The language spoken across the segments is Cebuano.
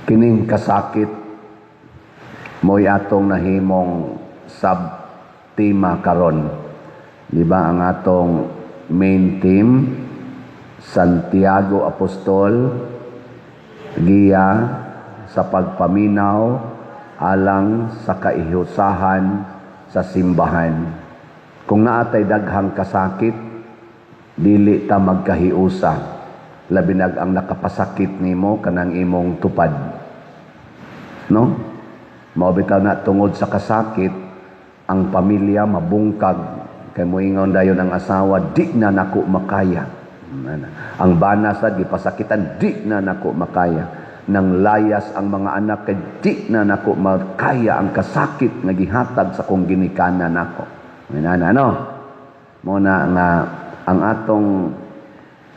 Kining kasakit mo'y atong nahimong sub-tema karon. Di ba ang atong main theme, Santiago Apostol, giya sa pagpaminaw alang sa kahiusahan sa simbahan. Kung naatay daghang kasakit, dili ta magkahiusa. Labi nag ang nakapasakit nimo kanang imong tupad. No? Mao bitaw na tungod sa kasakit, ang pamilya mabungkag kay moingon dayon ang asawa, "Di na nako makaya." Ang bana sad gipasakitan, "Di na nako makaya." Nang layas ang mga anak kay "Di na nako makaya ang kasakit nga gihatag sa kong ginikanan nako." Inana, no? Mo na nga ang atong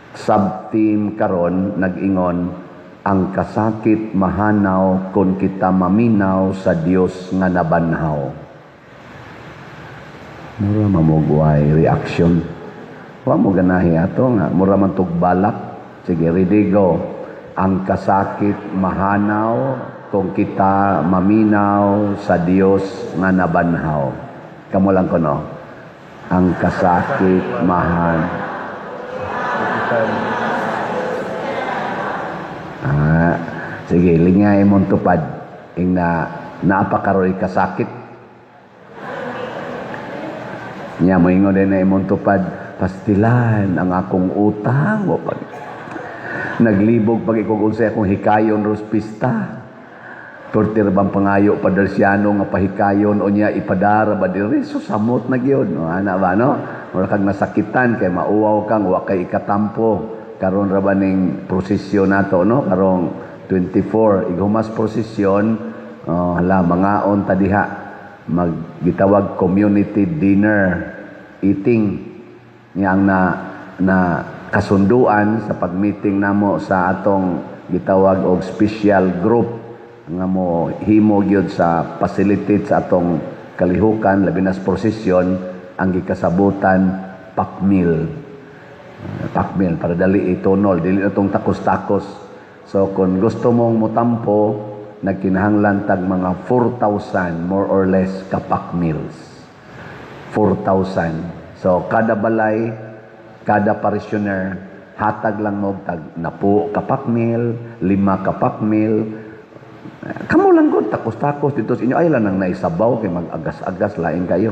sub-theme karon nag-ingon, ang kasakit mahanaw kung kita maminaw sa Dios nga nabanhaw. Mura mamugway reaction. Wa mo ganahi ato nga mura man tug balak. Sige, ready, go. Ang kasakit mahanaw kung kita maminaw sa Dios nga nabanhaw. Kamo lang kuno. Ang kasakit mahan. Ah, sige, lingay mong tupad. Ing na naa pa karoy kasakit. Nya moingon din na imong tupad, "Pastilan ang akong utang o pag naglibog pag ikog unsay akong hikayon ros pista. Tortir bang pangayo padersyano nga pahikayon o niya ipadara ba diri?" So samot na gyud, no, ana ba, no? Mura kag nasakitan kay mauwaw kang wa kay ikatampo. Karon ra ba ning prosesyon nato, no? Karong 24 ighumas prosesyon, oh, hala, mangaon ta diha, maggitawag community dinner eating niya. Ang na na kasunduan sa pag-meeting namo sa atong gitawag og special group nga mo himo gyud sa facilitate sa atong kalihukan, labi na sa prosesyon, ang gikasabutan pack meal. Pack meal para dali itunol, dili na tong takos-takos. So kung gusto mong mutampo, nagkinahanglan tag mga 4,000 more or less ka pack meals. 4,000. So kada balay, kada parishioner, hatag lang mo tag napo ka pack meal, 5 ka pack meal. Kamo lang gud takos-takos dito sa inyo ay lang nang naisabaw kay mag-agas-agas lain kayo.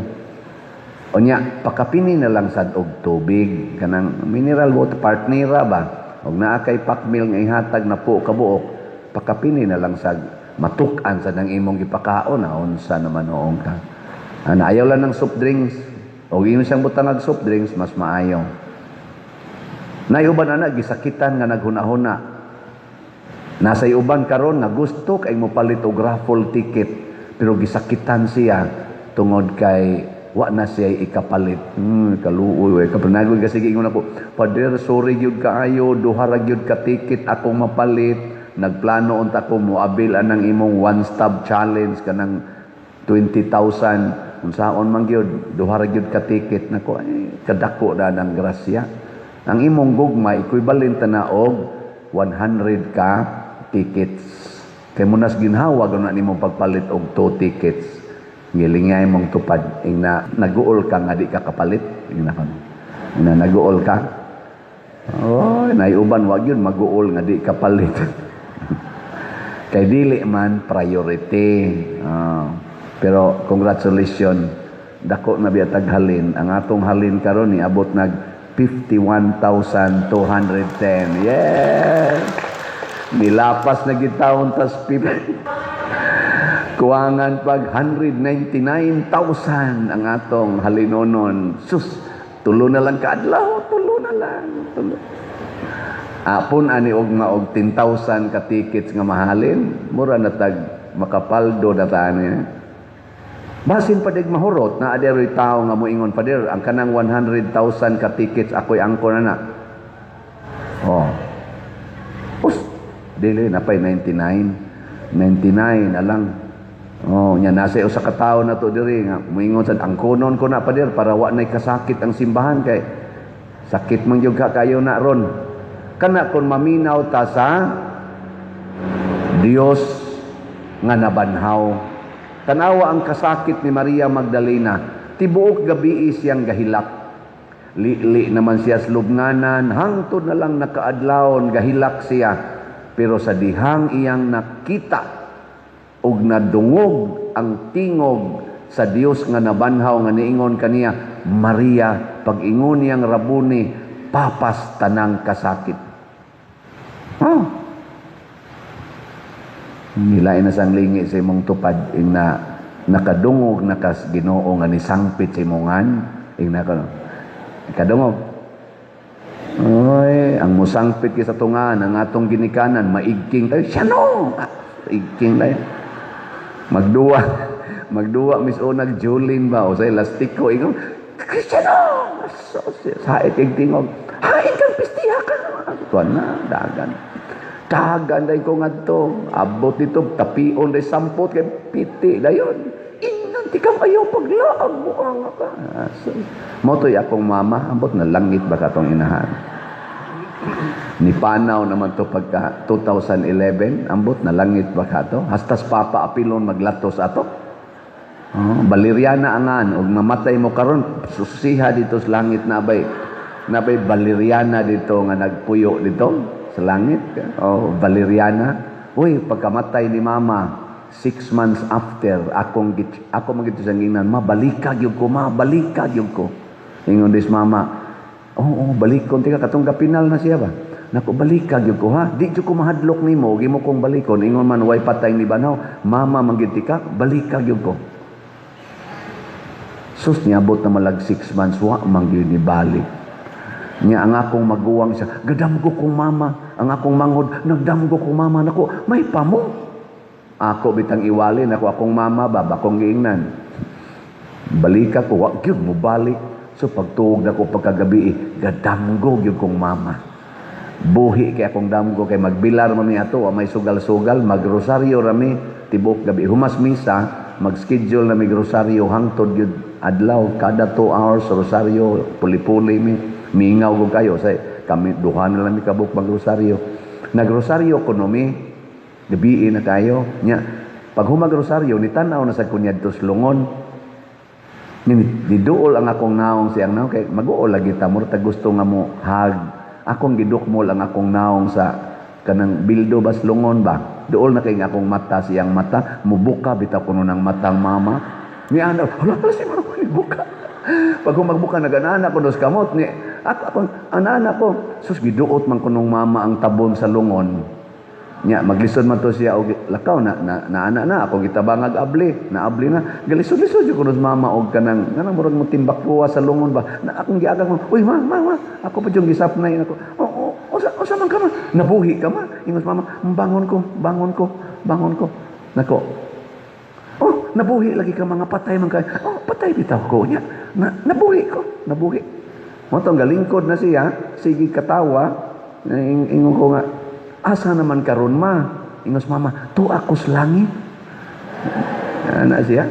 Unya, pakapini na lang sad og tubig kanang mineral water partnera ba. Og naa kay pack meal nga ihatag na po kabuok, pakapini na lang sad matuk-an sa nang imong gipakaon na unsa naman noong ka. Ana, ayaw lang ng soft drinks. Og imo siyang butangag soft drinks, mas maayo. Nay uban ana gisakitan nga naghuna-huna. Nasa uban karon nga gusto kay mo palit og raffle ticket pero gisakitan siya tungod kay wa na siya ikapalit. Kaluoy we kapanagoy kasi ingon ako, "Pader, sorry gyud kaayo, duha ra gyud ka ticket akong mapalit. Nagplano unta ko moabil anang imong one stop challenge kanang 20,000. Unsaon man gyud, duha ra gyud ka ticket nako." Ay, kadako na ng grasya. Ang imong gugma equivalent na og 100 ka tickets. Kay munas ginhawa na nimong pagpalit og 2 tickets. Gilingay mong tupad ing na naguol ka nga di ka kapalit ing na kono. Ing na naguol ka. Oh, naiuban wa gyud maguol nga di kapalit. Kay dili man priority. Ah, pero congratulations, dako na biya tag halin. Ang atong halin karon niabot nag 51,210. Yeah! Nilapas na gitawon tas kuwangan pag 199,000 ang atong halinonon. Sus, tulo na lang kaadlaw, tulo na lang. Tulo. Apon ani og maog 10,000 ka tickets nga mahalin, mura na tag makapaldo na ta ani. Basin pa dig mahurot na aderoy tao nga moingon, "Pader, ang kanang 100,000 ka tickets ako'y angko na na." Oh. Us, dili na pay 99. 99 na lang. Oh, nya nasa usa ka tawo na to diri nga moingon sad, "Angkonon ko na, pader, para wa nay kasakit ang simbahan kay sakit man gyud ka kayo na ron." Kana kon maminaw ta sa Dios nga nabanhaw. Tanawa ang kasakit ni Maria Magdalena. Tibuok gabi siyang gahilak. Lili naman siya sa lubnganan, hangtod na lang nakaadlawon, gahilak siya. Pero sa dihang iyang nakita og nadungog ang tingog sa Dios nga nabanhaw nga niingon kaniya, "Maria," pag-ingon niyang "Rabuni," papas tanang kasakit. Oh. Nilain na sang lingi sa imong tupad ing na nakadungog na kas Ginoo nga nisangpit sa imongan ing na kadungog. Oy, ang musangpit kay sa tungan ang atong ginikanan, maigking tayo siya, no? Ah, igking tayo. Magduwa, magduwa mis unag Julin ba o sa elastiko, ingon, "Cristiano!" So, sait kay tingog. "Hain kang pistiha ka." Tuan na, dagan. Dagan day ko ngadto. Abot dito, tapion day sampot kay piti dayon. "Inan ti kam ayaw paglaag mo ang ka." Ah, so, mo to'y akong mama, ambot na langit ba katong inahan. Ni panaw naman to pagka 2011, ambot na langit ba ka to? Hastas papa apilon maglatos ato. Oh, Valeriana angan og mamatay mo karon, susiha dito sa langit na bay Valeriana dito nga nagpuyo dito sa langit. Oh, Valeriana. Uy, pagkamatay ni mama, 6 months after, akong ako magito sa gingnan, "Ma, balika gyud ko, ma, balika gyud ko." Ingon dis mama, "Oo, oh, balikon tika katong gapinal na siya ba. Nako, balika gyud ko ha. Di jud ko mahadlok nimo, gimo kong balikon." Ingon man way patay ni banhaw, "Mama man gyud tika, balika gyud ko." Sus, niabot na malag 6 months, wa man gyud ni balik. Nya ang akong maguwang siya, "Gadamgo kong mama," ang akong manghod, "Nagdamgo kong mama, nako, may pamo." Ako bitang iwali, nako akong mama ba, bakong giingnan. Balika ko, wa gyud mo balik. So pagtuog na ko pagkagabi, eh, gadamgo gyud kong mama. Buhi kay akong damgo kay magbilar man mi ato, wa may sugal-sugal, magrosaryo rami tibok gabi. Humas misa, mag-schedule na mig rosaryo hangtod gyud adlaw, kada 2 hours rosaryo, puli-puli mi. Mingaw ko kayo say kami duha na lang mi kabuk magrosaryo. Nagrosaryo kuno mi, gabi na kayo. Nya pag humagrosaryo, ni tan-aw na sa kunyad sa lungon. Ni duol ang akong naong siyang naong kay mag-uol lagi ta murag gusto nga mo hag. Akong gidukmol ang akong naong sa kanang bildo bas lungon ba. Duol na kay nga akong mata siyang mata, mubuka bitaw kuno ng matang mama. Ni ana, hala hala si mama ni buka. Pag humagbuka naganana ko dos kamot ni ako ako anana ko. Sus, giduot man kunong mama ang tabon sa lungon. Nya maglisod man to siya og lakaw na na, na ana na ako gitabangag abli, naabli na. Galisod-lisod jud kuno mama og kanang murag mo timbak kuha sa lungon ba. Na akong giagak mo, "Uy ma, ma, ma, ako pa jud gisapnay ako." "Oh, oh, usa usa man ka ma? Nabuhi ka ma?" Ingos mama, "Bangon ko, bangon ko, bangon ko." Nako. "Oh, nabuhi lagi ka, mga patay man kay." "Oh, patay bitaw ko nya. Na, nabuhi ko, nabuhi." Mo tong galingkod na siya, sige katawa, ingon ko nga, "Asa naman karon ma?" Ingos mama, "Tu ako sa langit." Ana siya.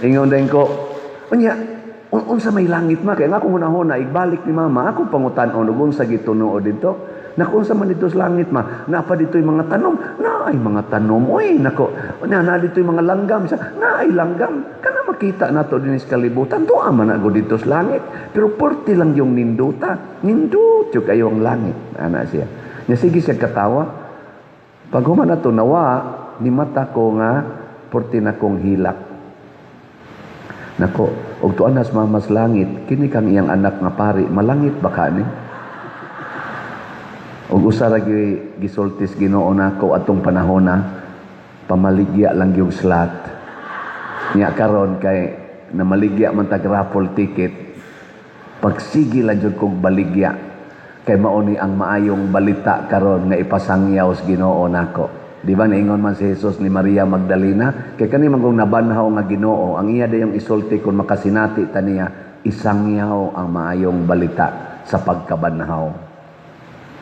Ingon din ko, "Unya, unsa may langit ma?" Kaya nga akong hunahuna, igbalik ni mama, ako pangutan-on, ug unsa gitunuod dito. "Naku, unsa man dito sa langit ma? Napa dito yung mga tanom?" "Na ay mga tanom, oy, nako. Na na dito yung mga langgam." Sa, "Na ay langgam. Kana makita nato din sa kalibutan, tuwa man na dito sa langit. Pero porti lang yung ninduta. Nindut yung kayo ang langit." Ana siya. Nya sige siya katawa. Pag human na to nawa, ni mata ko nga porti na kong hilak. Nako, og tuan nas mamas langit, kini kang iyang anak nga pari, malangit ba ka ni? Og usa ra gyud gisultis Ginoo nako atong panahon na pamaligya lang yung slot. Nya karon kay namaligya man tag raffle ticket, pagsige lang jud kog baligya kay mao ni ang maayong balita karon nga ipasangyaw sa Ginoo nako. Di ba naingon man si Jesus ni Maria Magdalena kay kani man kung nabanhaw nga Ginoo, ang iya dayong isulti kung makasinati ta niya, isangyaw ang maayong balita sa pagkabanhaw.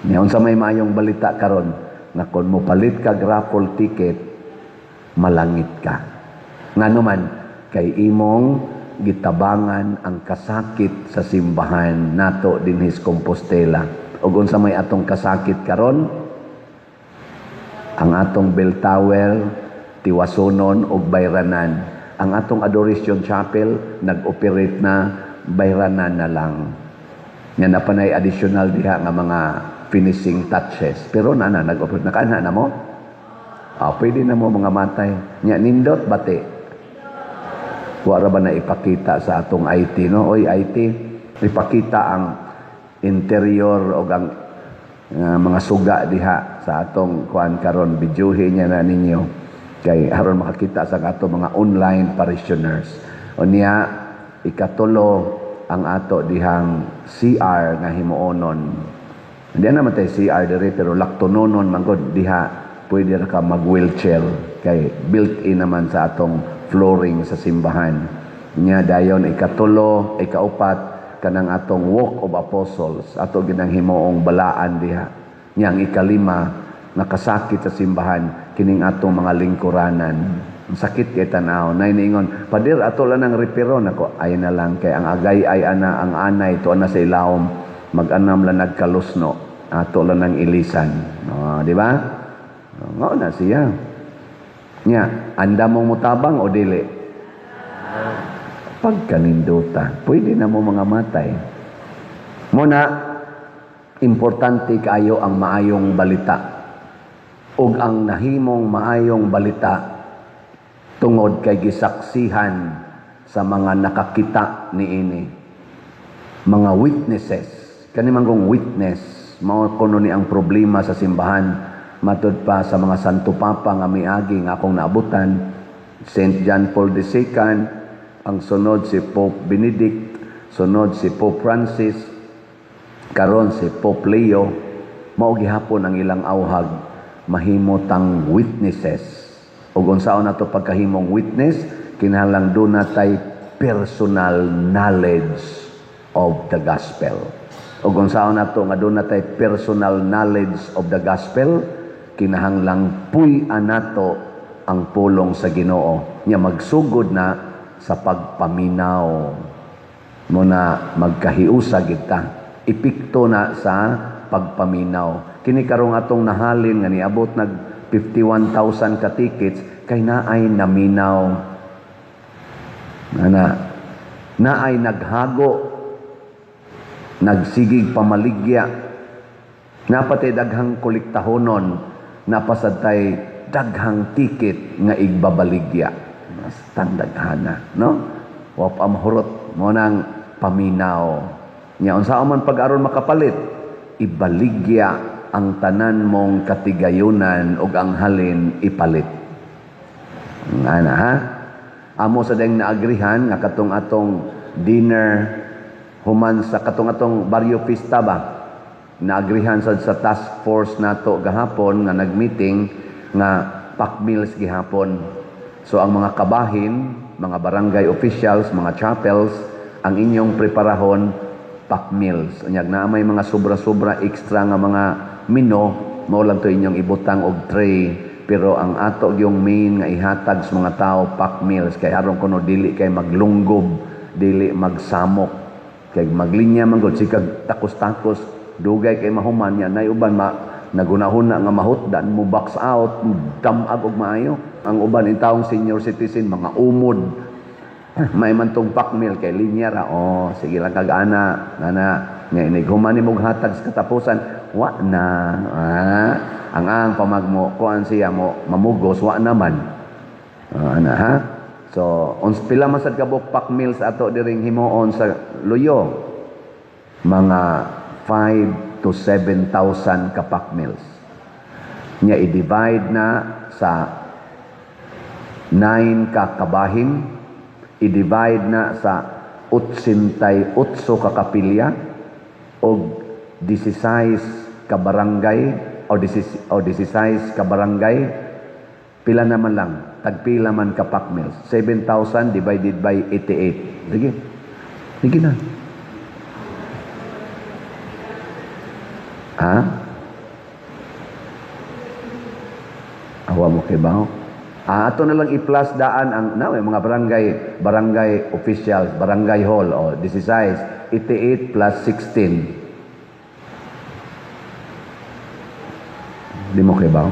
Nya unsa may maayong balita karon nga kon mo palit kag raffle ticket, malangit ka. Ngano man kay imong gitabangan ang kasakit sa simbahan nato dinhi sa Compostela. Ug unsa may atong kasakit karon? Ang atong bell tower tiwasonon og bayranan. Ang atong Adoration Chapel nag-operate na, bayranan na lang. Nga na panay additional diha nga mga finishing touches. Pero na na nag-operate nakaana na mo. Ah, pwede na mo mga matay. Nya nindot bati. Wa ra ba na ipakita sa atong IT, no? Oy IT, ipakita ang interior o ang mga suga diha sa atong kuan karon, bidyuhi niya na ninyo kay aron makakita sa ato mga online parishioners. Unya ikatulo, ang ato dihang CR nga himuonon. Hindi naman tayo CR diri, pero laktononon man gud diha, pwede ra ka mag wheelchair kay built-in naman sa atong flooring sa simbahan. Nya dayon ikatulo, ikaupat, kanang atong Walk of Apostles, ato ginang himuong balaan diha. Nya ang ikalima, nakasakit sa simbahan kining atong mga lingkuranan. Ang sakit kay tan-aw. Nay niingon, "Pader, ato lang ang repair-on ako." Ay na lang kay ang agay ay ana, ang anay to ana sa ilawom, mag-anam lang nagkalusno, ato lang ang ilisan. Oh, di ba? Ngao na siya. Nya, anda mong mutabang o dili? Pagkaninduta, pwede na mo mga matay. Muna, importante kaayo ang maayong balita. Ug ang nahimong maayong balita tungod kay gisaksihan sa mga nakakita niini. Mga witnesses. Kani man kong witness, mao kuno ni ang problema sa simbahan matud pa sa mga Santo Papa nga miagi nga akong naabutan, Saint John Paul II, ang sunod si Pope Benedict, sunod si Pope Francis, karon si Pope Leo, mao gihapon ang ilang awhag, mahimo tang witnesses. Ug unsaon nato pagkahimong witness? Kinahanglan duna tay personal knowledge of the gospel. Ug unsaon nato nga duna tay personal knowledge of the gospel? Kinahanglang puy-an nato ang pulong sa Ginoo. Nya magsugod na sa pagpaminaw mo na magkahiusa kita. Epekto na sa pagpaminaw. Kini karong atong nahalin nga niabot nag 51,000 ka tickets kay naay naminaw. Ana, naay naghago, nagsigig pamaligya, napatay daghang kolektahonon, napasad tay daghang ticket nga igbabaligya. Basta daghana, no? Wa pa mahurot mo nang paminaw. Nya unsa man pag-aron makapalit? Ibaligya ang tanan mong katigayunan ug ang halin ipalit. Ana ha? Amo sa dayang naagrihan nga katong atong dinner human sa katong atong barrio pista ba? Naagrihan sad sa task force nato gahapon nga nagmeeting nga pack meals gihapon. So ang mga kabahin, mga barangay officials, mga chapels, ang inyong preparahon pack meals. Unyag na may mga sobra-sobra extra nga mga mino, mao lang to inyong ibutang og tray, pero ang ato yung main nga ihatag sa mga tao pack meals kay aron kuno dili kay maglunggob, dili magsamok. Kay maglinya man gud sikag takos-takos, dugay kay mahuman nya nay uban ma nagunahuna nga mahutdan mo box out, damag og maayo. Ang uban in taong senior citizen mga umod. May man tong pack meal kay linya ra. Oh, sige lang kag ana, ana nga inig human nimo hatag sa katapusan, wa na. Ah, ang pamagmo kuan siya mo mamugos, wa naman. Ah, ana ha. So, uns pila man sad kabuk pack meals ato diring himuon sa Luyo? Mga 5 to 7,000 ka pack meals. Nya i-divide na sa 9 ka kabahin, i-divide na sa 88 ka kapilya og 16 ka barangay o 16 ka barangay, pila naman lang, tagpila man ka pack meals? 7,000 divided by 88. Sige. Sige na. Ha? Awa mo kay baho. Ah, ato na lang i-plus daan ang na may mga barangay officials, barangay hall o 16, 88 plus 16. Di mo kay baho?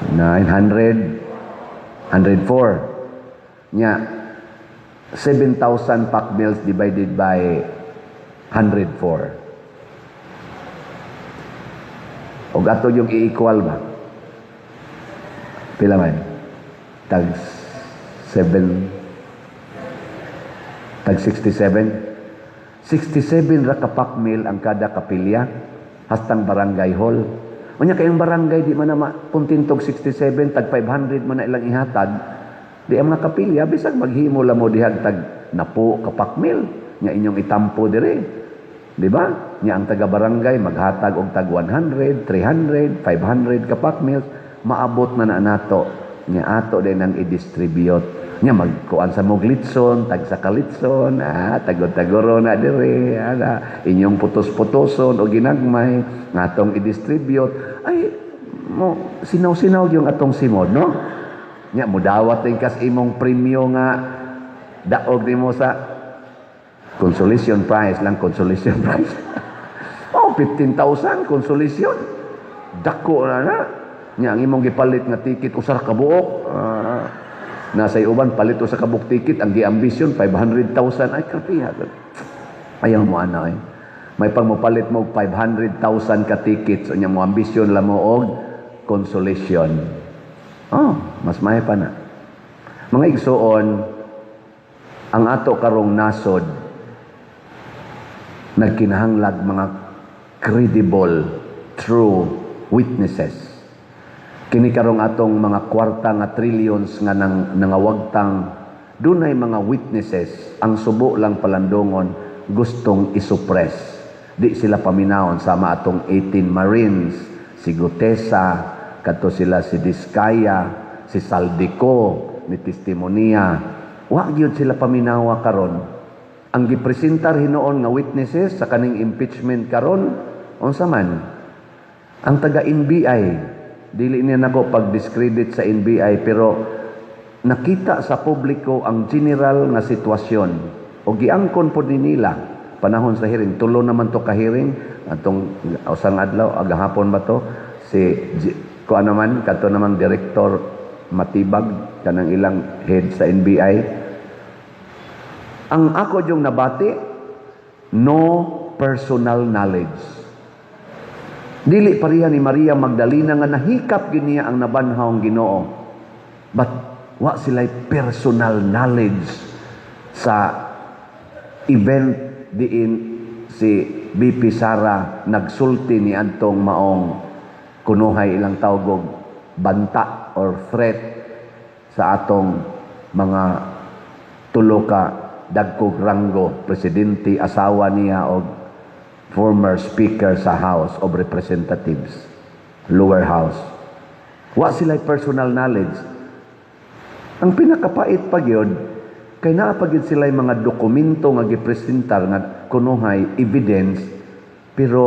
900, 104. Nya, 7,000 pack meals divided by 104. Og ato yung i-equal ba? Pila man? Tag 7, tag 67. 67 ra ka pack meal ang kada kapilya hastang barangay hall. Unya kayong barangay di man na kontentog 67, tag 500 man na ilang ihatag. Di ang mga kapilya bisag maghimo la mo dihag tag napo ka pack meal nya inyong itampo dire. Di ba? Nya ang taga barangay maghatag og tag 100, 300, 500 ka pack meals, maabot na na nato. Nya ato din ang i-distribute. Nya magkuan sa mog litson, tag sa kalitson, tagod-tagoro na dire, ana, inyong putos-putoson o ginagmay, ngatong i-distribute, ay, mo, sinaw-sinaw yung atong simod, no? Nya, mudawat din kas imong premyo nga daog nimo sa consolation prize lang, consolation prize. Oh, 15,000 consolation. Dako na na. Nya, ang imong gipalit nga ticket, usar ka buok. Nasa uban palit usa ka buok ticket, ang giambisyon 500,000. Ay, kapiha. Ayaw mo ana eh. May pag mopalit mo 500,000 ka tickets, unya mo ambisyon la mo og consolation. Oh, mas may pa na. Mga igsuon, ang ato karong nasod nagkinahanglag mga credible, true witnesses. Kini karong atong mga kwarta nga trillions nga nang nangawagtang, dunay mga witnesses. Ang subo lang palandongon, gustong isuppress. Di sila paminawon, sama atong 18 Marines, si Guteza, kadto sila si Diskaya, si Zaldy Co ni testimonya. Wa gyud sila paminawa karon. Ang gipresentar hinuon nga witnesses sa kaning impeachment karon, unsa man? Ang taga NBI. Dili niya nako pag-discredit sa NBI, pero nakita sa publiko ang general nga sitwasyon o giangkon pod ni nila panahon sa hearing. Tulo naman to ka hearing atong usang adlaw, agahapon ba to, si kuan naman kadto namang Director Matibag, kanang ilang head sa NBI. Ang ako yung nabati, no personal knowledge. Dili pareha ni Maria Magdalena nga nahikap gyud niya ang nabanhawng Ginoo. But wa sila'y personal knowledge sa event diin si VP Sara nagsulti ni adtong maong kunuhay ilang tawgog banta or threat sa atong mga tulo ka dagkog ranggo, presidente, asawa niya og former speaker sa House of Representatives, lower house. Wa sila personal knowledge. Ang pinakapait pa gyud kay naa pa gyud sila mga dokumento nga gipresentar nga kunuhay evidence, pero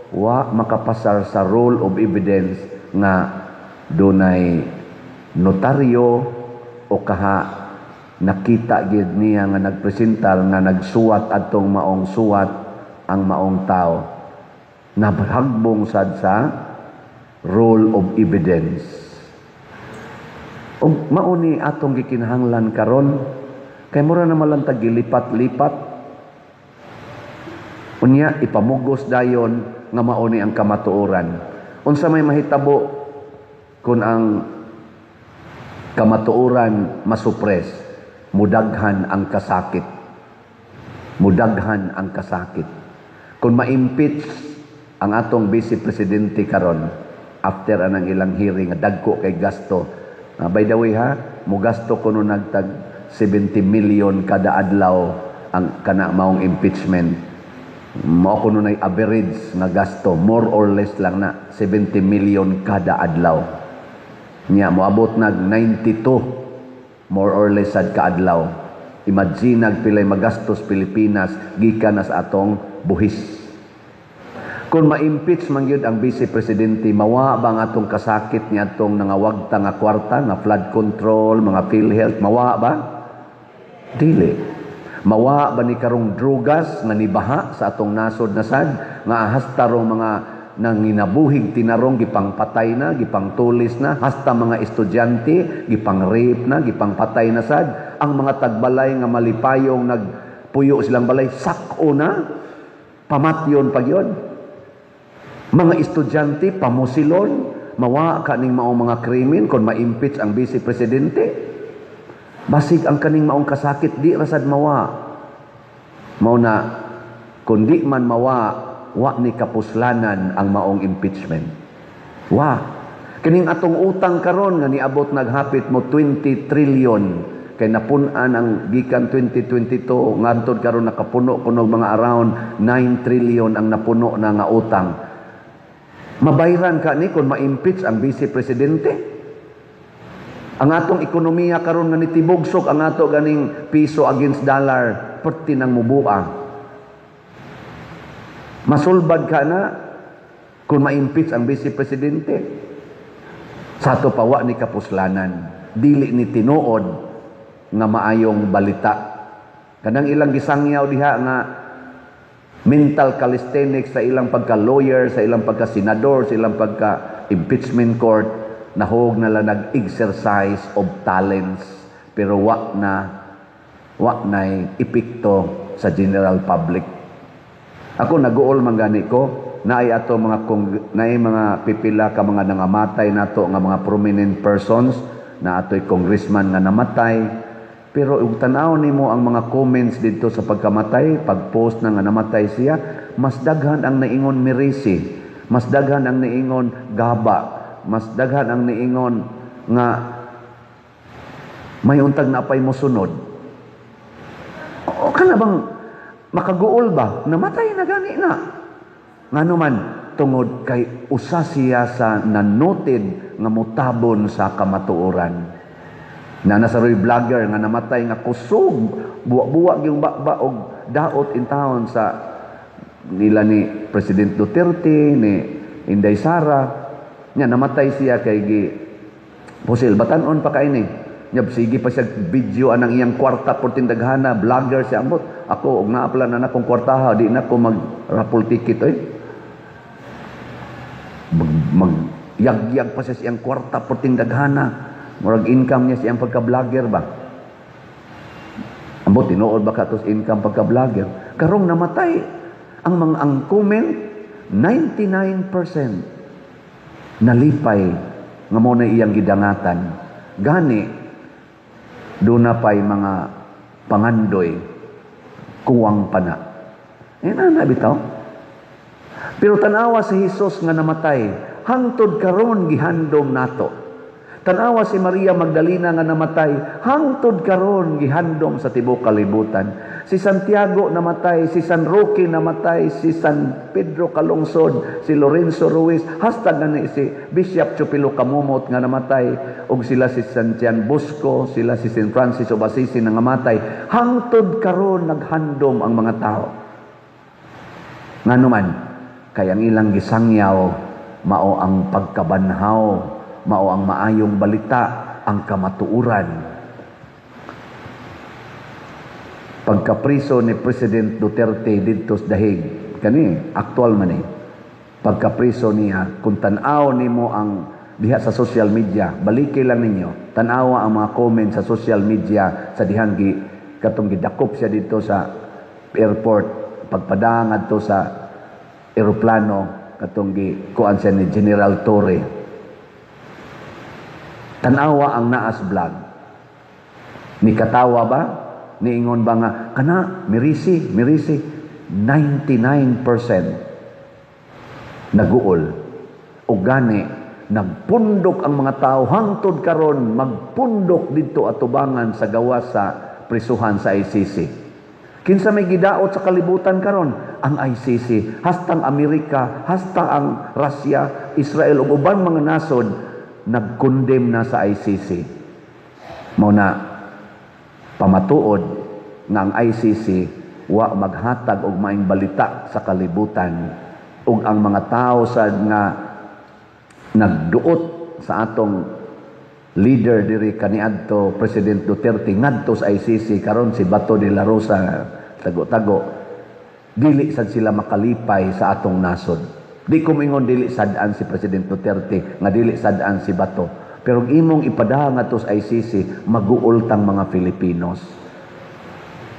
wa makapasar sa role of evidence nga dunay notaryo o kaha nakita gyud niya nga nagpresentar nga nagsuwat adtong maong suwat ang maong tao. Nahagbong sad sa role of evidence. Ug mao ni atong gikinahanglan karon, kay mura na man lang tag gilipat-lipat. Unya ipamugos dayon nga mao ni ang kamatuoran. Unsa may mahitabo kung ang kamatuoran masupres? Mudaghan ang kasakit. Mudaghan ang kasakit. Kung ma-impeach ang atong vice presidente karon after anang ilang hearing nga dagko kay gasto. By the way ha, mugasto kuno nagtag 70 million kada adlaw ang kana maong impeachment. Mao kuno nay average nga gasto, more or less lang na 70 million kada adlaw. Nya moabot nag 92 more or less sad kaadlaw. Imagine nagpilay magastos Pilipinas gikan na sa atong buhis. Kung ma-impeach man gyud ang vice presidente, mawa ba ang atong kasakit ni atong nangawagta nga kwarta, nga flood control, mga PhilHealth, mawa ba? Dili. Mawa ba ni karong drugas nga nibaha sa atong nasod na sad, nga hasta rong mga nanginabuhig tinarong gipangpatay na, gipangtulis na, hasta mga estudyante gipang-rape na, gipangpatay na sad. Ang mga tagbalay nga malipayong nagpuyo silang balay, sak-o na, pamatyon pag yun. Mga estudyante pamusilon, mawa ka ning maong mga krimen kung ma-impeach ang vice presidente. Basig ang kaning maong kasakit di rasad mawa. Mao na kung di man mawa, wa ni kapuslanan ang maong impeachment. Wa. Kining atong utang karon nga niabot naghapit mo 20 trillion kay napun-an ang gikan 2022 ngantod karon, nakapuno kuno mga around 9 trillion ang napuno na nga utang. Mabayran ka ni kung ma-impeach ang vice presidente? Ang atong ekonomiya karon nga nitibugsok, ang ato ganing piso against dollar perti nang mubuang. Masulbad ka na kung ma-impeach ang vice presidente? Sa ato pa, wa ni kapuslanan. Dili ni tinuod nga maayong balita. Kanang ilang gisangyaw diha nga mental calisthenics sa ilang pagka-lawyer, sa ilang pagka-senador, sa ilang pagka-impeachment court, nahog na lang nag-exercise of talents pero wa na'y epekto sa general public. Ako, naguol man gani ko naay ato mga kung naay mga pipila ka mga nangamatay nato nga mga prominent persons na atoy congressman nga namatay, pero ug tan-aw nimo ang mga comments didto sa pagkamatay, pag-post na nga namatay siya, mas daghan ang naingon mirisi, mas daghan ang naingon gaba, mas daghan ang naingon nga may untag na apay mo sunod. O kana bang makaguol ba? Namatay na gani na. Ngano man? Tungod kay usa siya sa nanoted nga mutabon sa kamatuoran. Na nasa roy vlogger nga namatay nga kusog, buwa-buwa yung ba og daot in town sa nila ni President Duterte, ni Inday Sara. Nya namatay siya kay gi pusil, batanon pa kay ni. Nya sige pa siya video anang iyang kwarta por tindaghana, vlogger siya. Ambot ako, og naa pala na akong kwartaha, di na ko mag raffle ticket oy. Mag yagyag pa siya siyang kwarta por tindaghana. Murag income niya siyang pagka-vlogger ba. Ambot, tinuod ba katos income pagka-vlogger? Karong namatay, ang mga ang comment, 99% nalipay nga mo na iyang gidangatan. Gani, doon na pa'y mga pangandoy, kuwang pa na. Eh, na bitaw. Pero tanawa si Jesus nga namatay, hangtod karon gihandom nato. Tanawa si Maria Magdalena nga namatay, hangtod karon gihandom sa tibuok kalibutan. Si Santiago namatay, si San Roque namatay, si San Pedro Calungsod, si Lorenzo Ruiz, hasta gani si Bishop Chupilo Camomot nga namatay, ug sila si San Juan Bosco, sila si San Francis of Assisi nga namatay. Hangtod karon naghandom ang mga tao. Ngano man? Kay ang ilang gisangyaw mao ang pagkabanhaw, mao ang maayong balita, ang kamatuoran. Pagkapriso ni President Duterte didto sa Dahig, kani aktual man eh. Pagkapriso niya, kung tan-aw nimo ang diha sa social media, baliki lang ninyo, tan-awa ang mga comment sa social media sa dihang gi katong gidakop siya dito sa airport, pagpadang adto sa eroplano, katong gi kuan siya ni General Torre. Tan-awa ang naas vlog. Ni katawa ba? Niingon ba nga kana mirisi, mirisi? 99% naguol. O gani nagpundok ang mga tao hangtod karon, magpundok didto atubangan sa gawas sa prisuhan sa ICC. Kinsa may gidaot sa kalibutan karon? Ang ICC. Hastang Amerika, hasta ang Russia, Israel ug uban mga nasod nagkondem na sa ICC. Mao na pamatuod nga ang ICC wa maghatag og maing balita sa kalibutan, ug ang mga tao sad nga nagduot sa atong leader diri kaniadto President Duterte ngadto sa ICC karon, si Bato de la Rosa, tago-tago, dili sad sila makalipay sa atong nasod. Di ko moingon dili sad-an si President Duterte, nga dili sad-an si Bato. Pero imong ipadala ngadto sa ICC, maguol tang mga Filipinos.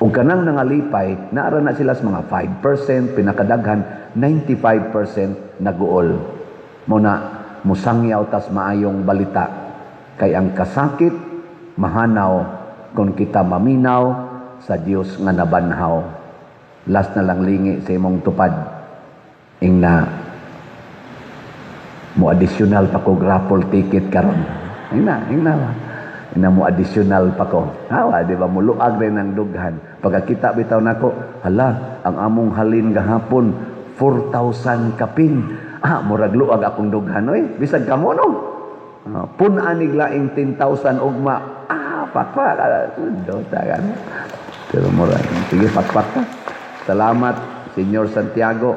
Ug kanang nangalipay, naara na sila sa mga 5%, pinakadaghan 95% naguol. Mao na musangyaw tas maayong balita kay ang kasakit mahanaw kung kita maminaw sa Dios nga nabanhaw. Last na lang, lingi sa imong tupad. Ingna mo additional pa ko raffle ticket karon. Ingna, ingna ba? Ingna mo additional pa ko. Hawa, di ba? Muluag rin ang dughan. Pagkakita bitaw nako, hala, ang among halin gahapon, 4,000 kapin. Ah, murag luag akong dughan, oy. Bisag kamo, no? Ah, pun-an nig laing 10,000 ugma. Ah, pakpak. Ah, dota ka. Pero murag. Sige, pakpak ka. Salamat, Senyor Santiago.